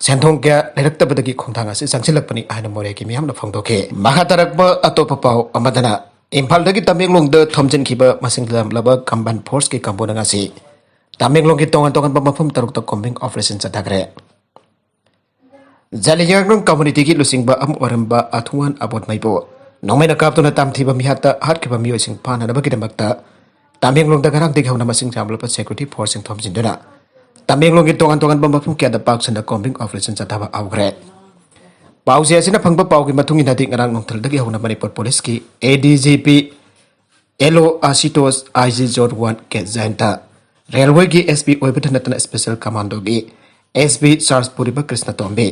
ꯁꯦꯟꯊꯣꯛ ꯀꯌꯥ ꯂꯩꯔꯛꯇꯕꯗꯒꯤ ꯈꯣꯡꯊꯥꯡ ꯑꯁꯤ ꯆꯪꯁꯤꯜꯂꯛꯄꯅꯤ ꯍꯥꯏꯅ ꯃꯣꯔꯦꯒꯤ ꯃꯤꯌꯥꯝꯅ ꯐꯣꯡꯗꯣꯛꯈꯤ꯫ ꯃꯈꯥ ꯇꯥꯔꯛꯄ ꯑꯇꯣꯞꯄ ꯄꯥꯎ ꯑꯃꯗꯅ ꯏꯝꯐꯥꯜꯗꯒꯤ ꯇꯃꯦꯡꯂꯣꯡꯗ ꯊꯣꯝꯖꯤꯟꯈꯤꯕ ꯃꯁꯤꯡ ꯌꯥꯝꯂꯕ ꯀꯝꯕꯥꯏꯟ ꯐꯣꯔꯁꯀꯤ ꯀꯥꯡꯕꯨꯅ ꯉꯁꯤ ꯇꯃꯦꯡꯂꯣꯡꯒꯤ ꯇꯣꯉꯥꯟ ꯇꯣꯉꯥꯟꯕ ꯃꯐꯝ ꯇꯔꯨꯛꯇ ꯀꯣꯝꯕꯤꯡ ꯑꯣꯄꯔꯦꯁꯟ ꯆꯠꯊꯈ꯭ꯔꯦ꯫ ꯖꯥꯂꯤꯌꯥꯡꯔꯣꯡ ꯀꯝꯃꯨꯅꯤꯇꯤꯒꯤ ꯂꯨꯆꯤꯡꯕ ꯑꯃ ꯑꯣꯏꯔꯝꯕ ꯑꯊꯨꯋꯥꯟ ꯑꯕꯣꯠꯃꯩꯕꯨ ꯅꯣꯡꯃꯩꯅ ꯀꯥꯞꯇꯨꯅ ꯇꯝꯊꯤꯕ ꯃꯤꯍꯥꯠꯇ ꯍꯥꯠꯈꯤꯕ ꯃꯤꯑꯣꯏꯁꯤꯡ ꯐꯥꯅꯅꯕꯒꯤꯗꯃꯛꯇ ꯇꯃꯦꯡꯂꯣꯡꯗ ꯉꯔꯥꯡꯗꯒꯤ ꯍꯧꯅ ꯃꯁꯤꯡ ꯌꯥꯝꯂꯕ ꯁꯦꯀ꯭ꯌꯨꯔꯤꯇꯤ ꯐꯣꯔꯁꯁꯤꯡ ꯊꯣꯝꯖꯤꯟꯗꯨꯅ ꯇꯃꯦꯡꯂꯣꯡꯒꯤ ꯇꯣꯉꯥꯟ ꯇꯣꯉꯥꯟꯕ ꯃꯐꯝ ꯀꯌꯥꯗ ꯄꯥꯛ ꯁꯟꯅ ꯀꯣꯝꯕꯤꯡ ꯑꯣꯄꯔꯦꯁꯟ ꯆꯠꯊꯕ ꯍꯧꯈ꯭ꯔꯦ꯫ ꯄꯥꯎꯆꯦ ꯑꯁꯤꯅ ꯐꯪꯕ ꯄꯥꯎꯒꯤ ꯃꯇꯨꯡ ꯏꯟꯅꯗꯤ ꯉꯔꯥꯡ ꯅꯨꯡꯊꯤꯜꯗꯒꯤ ꯍꯧꯅ ꯃꯅꯤꯄꯨꯔ ꯄꯨꯂꯤꯁꯀꯤ ꯑꯦ ꯗꯤ ꯖꯤ ꯄꯤ ꯑꯦꯜ ꯑꯣ ꯑꯁꯤꯇꯣꯁ, ꯑꯥꯏ ꯖꯤ ꯖꯣꯟ ꯋꯥꯟ ꯀꯦ ꯖꯌꯟꯇ, ꯔꯦꯜꯋꯦꯒꯤ ꯑꯦꯁ ꯄꯤ ꯑꯣꯏꯕꯇ ꯅꯠꯇꯅ ꯁ꯭ꯄꯦꯁꯦꯜ ꯀꯃꯥꯟꯗꯣꯒꯤ ꯑꯦꯁ ꯄꯤ ꯁꯥꯔꯖ ꯄꯨꯔꯤꯕ ꯀ꯭ꯔꯤꯁꯅ ꯇꯣꯝꯕꯤ,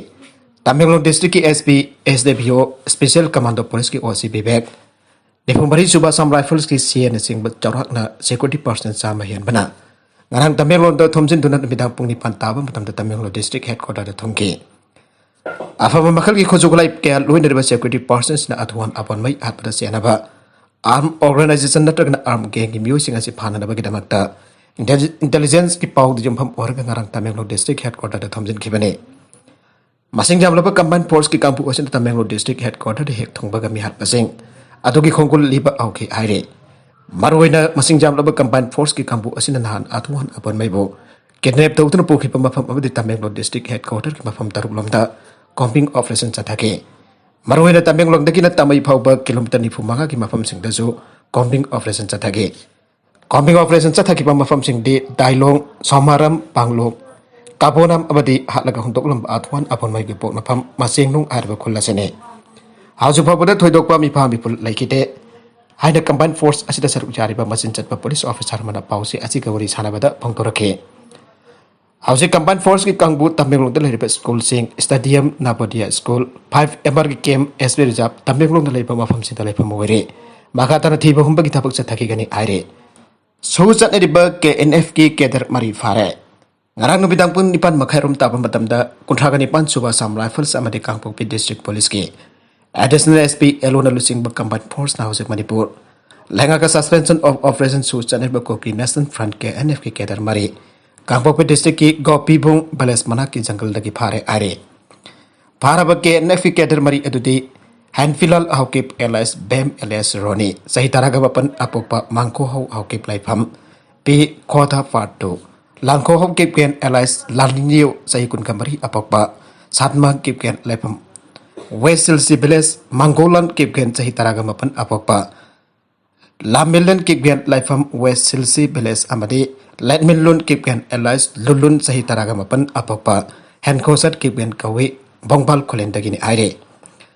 ꯇꯃꯦꯡꯂꯣꯡ ꯗꯤꯁꯇ꯭ꯔꯤꯛꯀꯤ ꯑꯦꯁ ꯄꯤ, ꯑꯦꯁ ꯗꯤ ꯄꯤ ꯑꯣ, ꯁ꯭ꯄꯦꯁꯦꯜ ꯀꯃꯥꯟꯗꯣ ꯄꯨꯂꯤꯁꯀꯤ ꯑꯣ ꯁꯤ ꯕꯤꯕꯦꯛ, ꯅꯤꯐꯨ ꯃꯔꯤ ꯁꯨꯕ ꯑꯁꯥꯝ ꯔꯥꯏꯐꯜꯁꯀꯤ ꯁꯤ ꯑꯦꯅꯆꯤꯡꯕ ꯆꯥꯎꯔꯥꯛꯅ ꯁꯦꯀ꯭ꯌꯨꯔꯤꯇꯤ ꯄꯥꯔꯁꯅꯦꯜ ꯆꯥꯝꯃ ꯍꯦꯟꯕꯅ ꯉꯔꯥꯡ ꯇꯃꯦꯡꯂꯣꯡꯗ ꯊꯣꯝꯖꯤꯟꯗꯨꯅ ꯅꯨꯃꯤꯗꯥꯡ ꯄꯨꯡ ꯅꯤꯄꯥꯟ ꯇꯥꯕ ꯃꯇꯝꯗ ꯇꯃꯦꯡꯂꯣꯡ ꯗꯤꯁꯇ꯭ꯔꯤꯛ ꯍꯦꯗꯀ꯭ꯋꯥꯇꯔꯗ ꯊꯨꯡꯈꯤ꯫ ꯑꯐꯕ ꯃꯈꯜꯒꯤ ꯈꯨꯠꯁꯨ ꯈꯨꯠꯂꯥꯏ ꯀꯌꯥ ꯂꯣꯏꯅꯔꯤꯕ ꯁꯦꯀ꯭ꯌꯨꯔꯤꯇꯤ ꯄꯥꯔꯁꯟꯁꯅ ꯑꯊꯨꯋꯥꯟ ꯑꯄꯣꯟꯃꯩ ꯍꯥꯠꯄꯗ ꯆꯦꯟꯅꯕ ꯑꯥꯔꯝ ꯑꯣꯔꯒꯅꯥꯏꯖꯦꯁꯟ ꯅꯠꯇ꯭ꯔꯒꯅ ꯑꯥꯔꯝ ꯒꯦꯡꯒꯤ ꯃꯤꯑꯣꯏꯁꯤꯡ ꯑꯁꯤ ꯐꯥꯅꯅꯕꯒꯤꯗꯃꯛꯇ ꯏꯟꯇꯦꯂꯤꯖꯦꯟꯁꯀꯤ ꯄꯥꯎꯗ ꯌꯨꯝꯐꯝ ꯑꯣꯏꯔꯒ ꯉꯔꯥꯡ ꯇꯃꯦꯡꯂꯣꯡ ꯗꯤꯁꯇ꯭ꯔꯤꯛ ꯍꯦꯗꯀ꯭ꯋꯥꯇꯔꯗ ꯊꯣꯝꯖꯤꯟꯈꯤꯕꯅꯤ꯫ ꯃꯁꯤꯡ ꯌꯥꯝꯂꯕ ꯀꯝꯕꯥꯏꯟ ꯐꯣꯔꯁꯀꯤ ꯀꯥꯡꯕꯨ ꯑꯁꯤꯅ ꯇꯃꯦꯡꯂꯣꯡ ꯗꯤꯁꯇ꯭ꯔꯤꯛ ꯍꯦꯗꯀ꯭ꯋꯥꯇꯔꯗ ꯍꯦꯛ ꯊꯨꯡꯕꯒ ꯃꯤꯍꯥꯠ ꯃꯁꯤꯡ ꯑꯗꯨꯒꯤ ꯈꯣꯡꯒꯨꯜ ꯂꯤꯕ ꯍꯧꯈꯤ ꯍꯥꯏꯔꯤ꯫ ꯃꯔꯨꯑꯣꯏꯅ ꯃꯁꯤꯡ ꯌꯥꯝꯂꯕ ꯀꯝꯕꯥꯏꯟ ꯐꯣꯔꯁꯀꯤ ꯀꯥꯡꯕꯨ ꯑꯁꯤꯅ ꯅꯍꯥꯟ ꯑꯊꯨꯍꯟ ꯑꯄꯣꯟꯃꯩꯕꯨ ꯀꯤꯗꯅꯦꯞ ꯇꯧꯗꯨꯅ ꯄꯨꯈꯤꯕ ꯃꯐꯝ ꯑꯃꯗꯤ ꯇꯃꯦꯡꯂꯣꯡ ꯗꯤꯁꯇ꯭ꯔꯤꯛ ꯍꯦꯗꯀ꯭ꯋꯥꯇꯔꯒꯤ ꯃꯐꯝ ꯇꯔꯨꯛ ꯂꯣꯝꯗ ꯀꯣꯝꯕꯤꯡ ꯑꯣꯄꯔꯦꯁꯟ ꯆꯠꯊꯈꯤ꯫ ꯃꯔꯨꯑꯣꯏꯅ ꯇꯃꯦꯡꯂꯣꯡꯗꯒꯤꯅ ꯇꯥꯃꯩ ꯐꯥꯎꯕ ꯀꯤꯂꯣꯃꯤꯇꯔ ꯅꯤꯐꯨ ꯃꯉꯥꯒꯤ ꯃꯐꯝꯁꯤꯡꯗꯁꯨ ꯀꯣꯝꯕꯤꯡ ꯑꯣꯄꯔꯦꯁꯟ ꯆꯠꯊꯈꯤ꯫ ꯀꯣꯝꯕꯤꯡ ꯑꯣꯄꯔꯦꯁꯟ ꯆꯠꯊꯈꯤꯕ ꯃꯐꯝꯁꯤꯡꯗꯤ ꯗꯥꯏꯂꯣꯡ, ꯁꯣꯃꯥꯔꯝ, ꯄꯥꯡꯂꯣꯡ, ꯀꯥꯕꯣꯅꯥꯝ ꯑꯃꯗꯤ ꯍꯥꯠꯂꯒ ꯍꯨꯟꯗꯣꯛꯂꯝꯕ ꯑꯊꯋꯥꯟ ꯑꯄꯣꯟꯃꯩꯒꯤ ꯄꯣꯛꯅꯐꯝ ꯃꯆꯦꯡꯅꯨꯡ ꯍꯥꯏꯔꯤꯕ ꯈꯨꯜ ꯑꯁꯤꯅꯤ꯫ ꯍꯧꯖꯤꯛ ꯐꯥꯎꯕꯗ ꯊꯣꯏꯗꯣꯛꯄ ꯃꯤꯐꯥ ꯃꯤꯄꯨꯜ ꯂꯩꯈꯤꯗꯦ ꯍꯥꯏꯅ ꯀꯝꯕꯥꯏꯟ ꯐꯣꯔꯁ ꯑꯁꯤꯗ ꯁꯔꯨꯛ ꯌꯥꯔꯤꯕ ꯃꯆꯤꯟ ꯆꯠꯄ ꯄꯨꯂꯤꯁ ꯑꯣꯐꯤꯁꯥꯔ ꯑꯃꯅ ꯄꯥꯎꯆꯦ ꯑꯁꯤꯒ ꯋꯥꯔꯤ ꯁꯥꯟꯅꯕꯗ ꯐꯣꯡꯗꯣꯔꯛꯈꯤ꯫ ꯍꯧꯖꯤꯛ ꯀꯝꯕꯥꯏꯟ ꯐꯣꯔꯁꯀꯤ ꯀꯥꯡꯕꯨ ꯇꯃꯦꯡꯂꯣꯡꯗ ꯂꯩꯔꯤꯕ ꯁ꯭ꯀꯨꯜꯁꯤꯡ, stadium, Navodaya school, five M ꯑꯥꯔꯒꯤ ꯀꯦꯝꯞ, ꯑꯦꯁ ꯄꯤ ꯔꯤꯖꯥꯔꯚ, ꯇꯃꯦꯡꯂꯣꯡꯗ ꯂꯩꯕ ꯃꯐꯝꯁꯤꯡꯗ ꯂꯩꯐꯝ ꯑꯣꯏꯔꯦ꯫ ꯃꯈꯥ ꯇꯥꯅ ꯊꯤꯕ ꯍꯨꯝꯕꯒꯤ ꯊꯕꯛ ꯆꯠꯊꯈꯤꯒꯅꯤ ꯍꯥꯏꯔꯦ꯫ ꯁꯨ ꯆꯠꯅꯔꯤꯕ ꯀꯦ ꯑꯦꯟ ꯑꯦꯐꯀꯤ ꯀꯦꯗꯔ ꯃꯔꯤ ꯐꯥꯔꯦ꯫ ꯉꯔꯥꯡ ꯅꯨꯃꯤꯗꯥꯡ ꯄꯨꯡ ꯅꯤꯄꯥꯟ ꯃꯈꯥꯏꯔꯣꯝ ꯇꯥꯕ ꯃꯇꯝꯗ ꯀꯨꯟꯊ꯭ꯔꯥꯒ ꯅꯤꯄꯥꯟ ꯁꯨꯕ ꯑꯁꯥꯝ ꯔꯥꯏꯐꯜꯁ ꯑꯃꯗꯤ ꯀꯥꯡꯄꯣꯛꯄꯤ ꯗꯤꯁꯇ꯭ꯔꯤꯛ ꯄꯨꯂꯤꯁꯀꯤ ꯑꯦꯗꯤꯁꯅꯦꯜ ꯑꯦꯁ ꯄꯤ ꯑꯦꯜ ꯑꯣꯅ ꯂꯨꯆꯤꯡꯕ ꯀꯝꯕꯥꯏꯟ ꯐꯣꯔꯁꯅ ꯍꯧꯖꯤꯛ ꯃꯅꯤꯄꯨꯔ ꯂꯩꯉꯥꯛꯀ ꯁꯁꯄꯦꯟꯁꯟ ꯑꯣꯐ ꯑꯣꯄꯔꯦꯁꯟ ꯁꯨ ꯆꯠꯅꯔꯤꯕ ꯀꯨꯀꯤ ꯅꯦꯁꯅꯦꯜ ꯐ꯭ꯔꯟꯠ, ꯀꯦ ꯑꯦꯟ ꯑꯦꯐꯀꯤ ꯀꯦꯗꯔ ꯃꯔꯤ ꯀꯥꯡꯄꯣꯛꯄꯤ ꯗꯤꯁꯇ꯭ꯔꯤꯛꯀꯤ ꯒꯣꯄꯤꯕꯨꯡ ꯚꯤꯂꯦꯖ ꯃꯅꯥꯛꯀꯤ ꯖꯪꯒꯜꯗꯒꯤ ꯐꯥꯔꯦ ꯍꯥꯏꯔꯤ꯫ ꯐꯥꯔꯕ ꯀꯦ ꯑꯦꯟ ꯑꯦꯐꯀꯤ ꯀꯦꯗꯔ ꯃꯔꯤ ꯑꯗꯨꯗꯤ ꯍꯦꯟꯐꯤꯂꯥꯜ ꯍꯥꯎꯀꯤꯞ ꯑꯦꯂꯥꯏꯁ ꯕꯦꯝ ꯑꯦꯂꯥꯏꯁ ꯔꯣꯅꯤ, ꯆꯍꯤ ꯇꯔꯥꯒ ꯃꯥꯄꯟ, ꯑꯄꯣꯛꯄ ꯃꯥꯡꯈꯣꯍꯧ ꯍꯥꯎꯀꯤꯞ ꯂꯩꯐꯝ ꯄꯤ ꯈꯣꯗꯥ ꯄꯥꯔꯠ ꯇꯨ, ꯂꯥꯡꯈꯣꯍꯧ ꯀꯤꯞꯒꯦꯟ ꯑꯦꯂꯥꯏꯁ ꯂꯥꯜꯅꯤꯅꯤꯌꯣ, ꯆꯍꯤ ꯀꯨꯟꯒ ꯃꯔꯤ, ꯑꯄꯣꯛꯄ ꯁꯥꯠꯃꯥ ꯀꯤꯞꯒꯦꯟ ꯂꯩꯐꯝ ꯋꯦꯁ ꯁꯤꯜꯁꯤ ꯚꯤꯂꯦꯖ, ꯃꯥꯡꯒꯣꯂꯥꯟ ꯀꯤꯞꯒꯦꯟ, ꯆꯍꯤ ꯇꯔꯥꯒ ꯃꯥꯄꯟ, ꯑꯄꯣꯛꯄ ꯂꯥꯃꯤꯂꯟ ꯀꯤꯞꯒꯦꯟ ꯂꯩꯐꯝ ꯋꯦꯁ ꯁꯤꯜꯁꯤ ꯚꯤꯂꯦꯖ ꯑꯃꯗꯤ ꯂꯦꯠꯃꯤꯟꯂꯨꯟ ꯀꯤꯞꯒꯦꯟ ꯑꯦꯂꯥꯏꯁ ꯂꯨꯂꯨꯟ, ꯆꯍꯤ ꯇꯔꯥꯒ ꯃꯥꯄꯟ, ꯑꯄꯣꯛꯄ ꯍꯦꯟꯈꯣꯁꯠ ꯀꯤꯞꯒꯦꯟ ꯀꯧꯏ, ꯕꯣꯡꯕꯥꯜ ꯈꯨꯂꯦꯟꯗꯒꯤꯅꯤ ꯍꯥꯏꯔꯤ꯫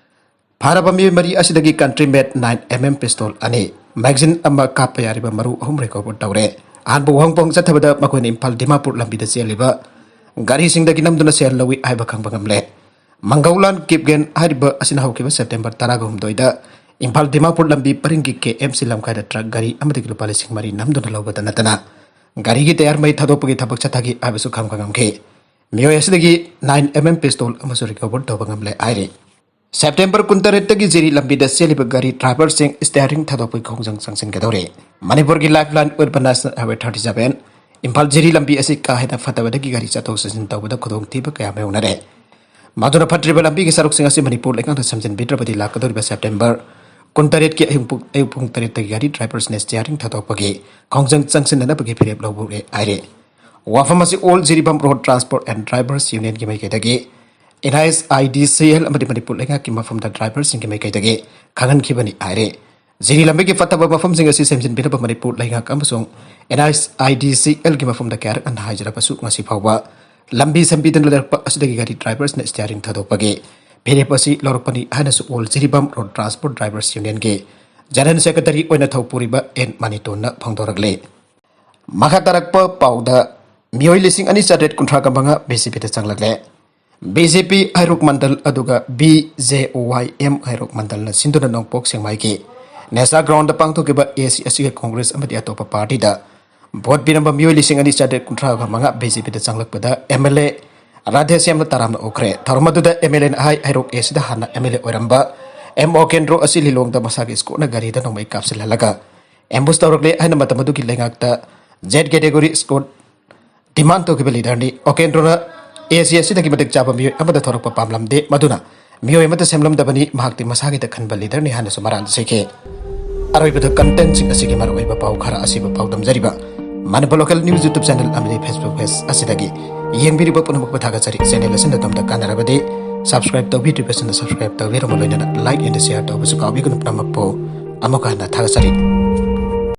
ꯐꯥꯔꯕ ꯃꯤꯑꯣꯏ ꯃꯔꯤ ꯑꯁꯤꯗꯒꯤ ꯀꯟꯇ꯭ꯔꯤ ꯃꯦꯗ ꯅꯥꯏꯟ ꯑꯦꯝ ꯑꯦꯝ ꯄꯤꯁꯇꯣꯜ ꯑꯅꯤ, ꯃꯦꯒꯥꯖꯤꯟ ꯑꯃ ꯀꯥꯞꯄ ꯌꯥꯔꯤꯕ ꯃꯔꯨ ꯑꯍꯨꯝ ꯔꯤꯀꯣꯚꯔ ꯇꯧꯔꯦ꯫ ꯑꯍꯥꯟꯕ ꯋꯥꯍꯪ ꯄꯥꯎꯍꯪ ꯆꯠꯊꯕꯗ ꯃꯈꯣꯏꯅ ꯏꯝꯐꯥꯜ ꯗꯤꯃꯥꯄꯨꯔ ꯂꯝꯕꯤꯗ ꯆꯦꯜꯂꯤꯕ ꯒꯥꯔꯤꯁꯤꯡꯗꯒꯤ ꯅꯝꯗꯨꯅ ꯁꯦꯜ ꯂꯧꯏ ꯍꯥꯏꯕ ꯈꯪꯕ ꯉꯝꯂꯦ꯫ ꯃꯪꯒꯧꯂꯥꯟ ꯀꯤꯞꯒꯦꯟ ꯍꯥꯏꯔꯤꯕ ꯑꯁꯤꯅ ꯍꯧꯈꯤꯕ ꯁꯦꯞꯇꯦꯝꯕꯔ ꯇꯔꯥꯒ ꯍꯨꯝꯗꯣꯏꯗ ꯏꯝꯐꯥꯜ ꯗꯤꯃꯥꯄꯨꯔ ꯂꯝꯕꯤ ꯄꯔꯤꯡꯒꯤ ꯀꯦ ꯑꯦꯝ ꯁꯤ ꯂꯝꯈꯥꯏꯗ ꯇ꯭ꯔꯛ ꯒꯥꯔꯤ ꯑꯃꯗꯒꯤ ꯂꯨꯄꯥ ꯂꯤꯁꯤꯡ ꯃꯔꯤ ꯅꯝꯗꯨꯅ ꯂꯧꯕꯗ ꯅꯠꯇꯅ ꯒꯥꯔꯤꯒꯤ ꯇꯌꯥꯔ ꯃꯩ ꯊꯥꯗꯣꯛꯄꯒꯤ ꯊꯕꯛ ꯆꯠꯊꯈꯤ ꯍꯥꯏꯕꯁꯨ ꯈꯪꯕ ꯉꯝꯈꯤ꯫ ꯃꯤꯑꯣꯏ ꯑꯁꯤꯗꯒꯤ ꯅꯥꯏꯟ ꯑꯦꯝ ꯑꯦꯝ ꯄꯤꯁꯇꯣꯜ ꯑꯃꯁꯨ ꯔꯤꯀꯣꯚꯔ ꯇꯧꯕ ꯉꯝꯂꯦ ꯍꯥꯏꯔꯤ꯫ ꯁꯦꯞꯇꯦꯝꯕꯔ ꯀꯨꯟꯇꯔꯦꯠꯇꯒꯤ ꯖꯤꯔꯤ ꯂꯝꯕꯤꯗ ꯆꯦꯜꯂꯤꯕ ꯒꯥꯔꯤ ꯗ꯭ꯔꯥꯏꯚꯔꯁꯤꯡ ꯁ꯭ꯇꯤꯌꯥꯔꯤꯡ ꯊꯥꯗꯣꯛꯄꯒꯤ ꯈꯣꯡꯖꯪ ꯆꯪꯁꯤꯟꯒꯗꯧꯔꯤ꯫ ꯃꯅꯤꯄꯨꯔꯒꯤ ꯂꯥꯏꯐ ꯂꯥꯏꯟ ꯑꯣꯏꯔꯤꯕ national highway thirty seven Imphal Jiri ꯂꯝꯕꯤ ꯑꯁꯤ ꯀꯥ ꯍꯦꯟꯅ ꯐꯠꯇꯕꯗꯒꯤ ꯒꯥꯔꯤ ꯆꯠꯊꯣꯛ ꯆꯠꯁꯤꯟ ꯇꯧꯕꯗ ꯈꯨꯗꯣꯡꯊꯤꯕ ꯀꯌꯥ ꯃꯥꯌꯣꯛꯅꯔꯦ꯫ ꯃꯗꯨꯅ ꯐꯠꯇ꯭ꯔꯤꯕ ꯂꯝꯕꯤꯒꯤ ꯁꯔꯨꯛꯁꯤꯡ ꯑꯁꯤ ꯃꯅꯤꯄꯨꯔ ꯂꯩꯉꯥꯛꯅ ꯁꯦꯝꯖꯤꯟꯕꯤꯗ꯭ꯔꯕꯗꯤ ꯂꯥꯛꯀꯗꯧꯔꯤꯕ ꯁꯦꯞꯇꯦꯝꯕꯔ ꯀꯨꯟꯇꯔꯦꯠꯀꯤ ꯑꯌꯨꯛ ꯄꯨꯡ, ꯑꯌꯨꯛ ꯄꯨꯡ ꯇꯔꯦꯠꯇꯒꯤ ꯒꯥꯔꯤ ꯗ꯭ꯔꯥꯏꯚꯔꯁꯤꯡꯅ ꯁ꯭ꯇꯤꯌꯥꯔꯤꯡ ꯊꯥꯗꯣꯛꯄꯒꯤ ꯈꯣꯡꯖꯪ ꯆꯪꯁꯤꯟꯅꯅꯕꯒꯤ ꯐꯤꯔꯦꯞ ꯂꯧꯔꯦ ꯍꯥꯏꯔꯦ꯫ ꯋꯥꯐꯝ ꯑꯁꯤ all Jiribam road transport and drivers ꯌꯨꯅꯤꯌꯟꯒꯤ ꯃꯥꯏꯀꯩꯗꯒꯤ N I S I D C L ꯑꯃꯗꯤ ꯃꯅꯤꯄꯨꯔ ꯂꯩꯉꯥꯛꯀꯤ ꯃꯐꯝꯗ ꯗ꯭ꯔꯥꯏꯚꯔꯁꯤꯡꯒꯤ ꯃꯥꯏꯀꯩꯗꯒꯤ ꯈꯪꯍꯟꯈꯤꯕꯅꯤ ꯍꯥꯏꯔꯦ꯫ ꯖꯤꯔꯤ ꯂꯝꯕꯤꯒꯤ ꯐꯠꯇꯕ ꯃꯐꯝꯁꯤꯡ ꯑꯁꯤ ꯁꯦꯝꯖꯤꯟꯕꯤꯅꯕ ꯃꯅꯤꯄꯨꯔ ꯂꯩꯉꯥꯛ ꯑꯃꯁꯨꯡ and I S I D ꯁꯤ ꯑꯦꯜꯒꯤ ꯃꯐꯝꯗ ꯀꯌꯥꯔꯛ ꯍꯟꯅ ꯍꯥꯏꯖꯔꯕꯁꯨ ꯉꯁꯤ ꯐꯥꯎꯕ ꯂꯝꯕꯤ ꯁꯦꯝꯕꯤꯗꯅ ꯂꯩꯔꯛꯄ ꯑꯁꯤꯗꯒꯤ ꯒꯥꯔꯤ ꯗ꯭ꯔꯥꯏꯚꯔꯁꯤꯡꯅ ꯁ꯭ꯇꯤꯌꯥꯔꯤꯡ ꯊꯥꯗꯣꯛꯄꯒꯤ ꯐꯤꯔꯦꯞ ꯑꯁꯤ ꯂꯧꯔꯛꯄꯅꯤ ꯍꯥꯏꯅꯁꯨ all Jiribam road transport drivers ꯌꯨꯅꯤꯌꯟꯒꯤ ꯖꯦꯅꯔꯦꯜ ꯁꯦꯀ꯭ꯔꯦꯇꯔꯤ ꯑꯣꯏꯅ ꯊꯧꯄꯨꯔꯤꯕ ꯑꯦꯟ ꯃꯅꯤꯇꯣꯟꯅ ꯐꯣꯡꯗꯣꯔꯛꯂꯤ꯫ ꯃꯈꯥ ꯇꯥꯔꯛꯄ ꯄꯥꯎꯗ ꯃꯤꯑꯣꯏ ꯂꯤꯁꯤꯡ ꯑꯅꯤ ꯆꯥꯇ꯭ꯔꯦꯠ ꯀꯨꯟꯊ꯭ꯔꯥꯒ ꯃꯉꯥ ꯕꯤ ꯖꯦ ꯄꯤꯗ ꯆꯪꯂꯛꯂꯦ꯫ ꯕꯤ ꯖꯦ ꯄꯤ ꯍꯩꯔꯣꯛ ꯃꯟꯗꯜ ꯑꯗꯨꯒ ꯕꯤ ꯖꯦ ꯋꯥꯏ ꯑꯦꯝ ꯍꯩꯔꯣꯛ ꯃꯟꯗꯜꯅ ꯁꯤꯟꯗꯨꯅ ꯅꯣꯡꯄꯣꯛ ꯁꯦꯛꯃꯥꯏꯒꯤ ꯅꯦꯁꯥ ꯒ꯭ꯔꯥꯎꯟꯗ ꯄꯥꯡꯊꯣꯛꯈꯤꯕ ꯑꯦ ꯁꯤ ꯑꯁꯤꯒꯤ ꯀꯣꯡꯒ꯭ꯔꯦꯁ ꯑꯃꯗꯤ ꯑꯇꯣꯞꯄ ꯄꯥꯔꯇꯤꯗ ꯚꯣꯠ ꯄꯤꯔꯝꯕ ꯃꯤꯑꯣꯏ ꯂꯤꯁꯤꯡ ꯑꯅꯤ ꯆꯥꯇ꯭ꯔꯦꯠ ꯀꯨꯟꯊ꯭ꯔꯥꯒ ꯃꯉꯥ ꯕꯤ ꯖꯦ ꯄꯤꯗ ꯆꯪꯂꯛꯄꯗ ꯑꯦꯝ ꯑꯦꯜ ꯑꯦ ꯔꯥꯙꯦꯁ꯭ꯌꯥꯝꯅ ꯇꯔꯥꯝꯅ ꯑꯣꯛꯈ꯭ꯔꯦ꯫ ꯊꯧꯔꯝ ꯑꯗꯨꯗ ꯑꯦꯝ ꯑꯦꯜ ꯑꯦꯅ ꯍꯥꯏ, ꯍꯩꯔꯣꯛ ꯑꯦ ꯁꯤꯗ ꯍꯥꯟꯅ ꯑꯦꯝ ꯑꯦꯜ ꯑꯦ ꯑꯣꯏꯔꯝꯕ ꯑꯦꯝ ꯑꯣ ꯀꯦꯟꯗ꯭ꯔꯣ ꯑꯁꯤ ꯂꯤꯂꯣꯡꯗ ꯃꯁꯥꯒꯤ ꯏꯁꯀꯣꯠꯅ ꯒꯥꯔꯤꯗ ꯅꯣꯡꯃꯩ ꯀꯥꯞꯁꯤꯜꯍꯜꯂꯒ ꯑꯦꯝꯕꯨꯁ ꯇꯧꯔꯛꯂꯦ ꯍꯥꯏꯅ ꯃꯇꯝ ꯑꯗꯨꯒꯤ ꯂꯩꯉꯥꯛꯇ ꯖꯦꯠ ꯀꯦꯇꯦꯒꯣꯔꯤ ꯏꯁꯀꯣꯠ ꯗꯤꯃꯥꯟ ꯇꯧꯈꯤꯕ ꯂꯤꯗꯔꯅꯤ꯫ ꯑꯣꯀꯦꯟꯗ꯭ꯔꯣꯅ ꯑꯦ ꯁꯤ ꯑꯁꯤꯗꯒꯤ ꯃꯇꯤꯛ ꯆꯥꯕ ꯃꯤꯑꯣꯏ ꯑꯃꯗ ꯊꯧꯔꯛꯄ ꯄꯥꯝꯂꯝꯗꯦ, ꯃꯗꯨꯅ ꯃꯤꯑꯣꯏ ꯑꯃꯠꯇ ꯁꯦꯝꯂꯝꯗꯕꯅꯤ, ꯃꯍꯥꯛꯇꯤ ꯃꯁꯥꯒꯤꯗ ꯈꯟꯕ ꯂꯤꯗꯔꯅꯤ ꯍꯥꯏꯅꯁꯨ ꯃꯔꯥꯜ ꯁꯤꯈꯤ꯫ ꯑꯔꯣꯏꯕꯗ ꯀꯟꯇꯦꯟꯁꯤꯡ ꯑꯁꯤꯒꯤ ꯃꯔꯨꯑꯣꯏꯕ ꯄꯥꯎ ꯈꯔ ꯑꯁꯤꯕꯨ ꯄꯥꯎꯗꯝꯖꯔꯤꯕ Manipur local news YouTube channel ꯑꯃꯗꯤ ꯐꯦꯁꯕꯨꯛ ꯄꯦꯖ ꯑꯁꯤꯗꯒꯤ ꯌꯦꯡꯕꯤꯔꯤꯕ ꯄꯨꯝꯅꯃꯛꯄꯨ ꯊꯥꯒꯠꯆꯔꯤ꯫ ꯆꯦꯅꯦꯜ ꯑꯁꯤꯅ ꯑꯗꯣꯝꯗ ꯀꯥꯟꯅꯔꯕꯗꯤ ꯁꯕꯁꯀ꯭ꯔꯥꯏꯕ ꯇꯧꯕꯤꯗ꯭ꯔꯤꯕꯁꯤꯡꯅ ꯁꯕꯁꯀ꯭ꯔꯥꯏꯕ ꯇꯧꯕꯤꯔꯝꯃꯨ, ꯂꯣꯏꯅꯅ ꯂꯥꯏꯛ ꯑꯦꯟ ꯁꯤꯌꯥꯔ ꯇꯧꯕꯁꯨ ꯀꯥꯎꯕꯤꯒꯅꯨ꯫ ꯄꯨꯝꯅꯃꯛꯄꯨ ꯑꯃꯨꯛꯀ ꯍꯟꯅ ꯊꯥꯒꯠꯆꯔꯤ꯫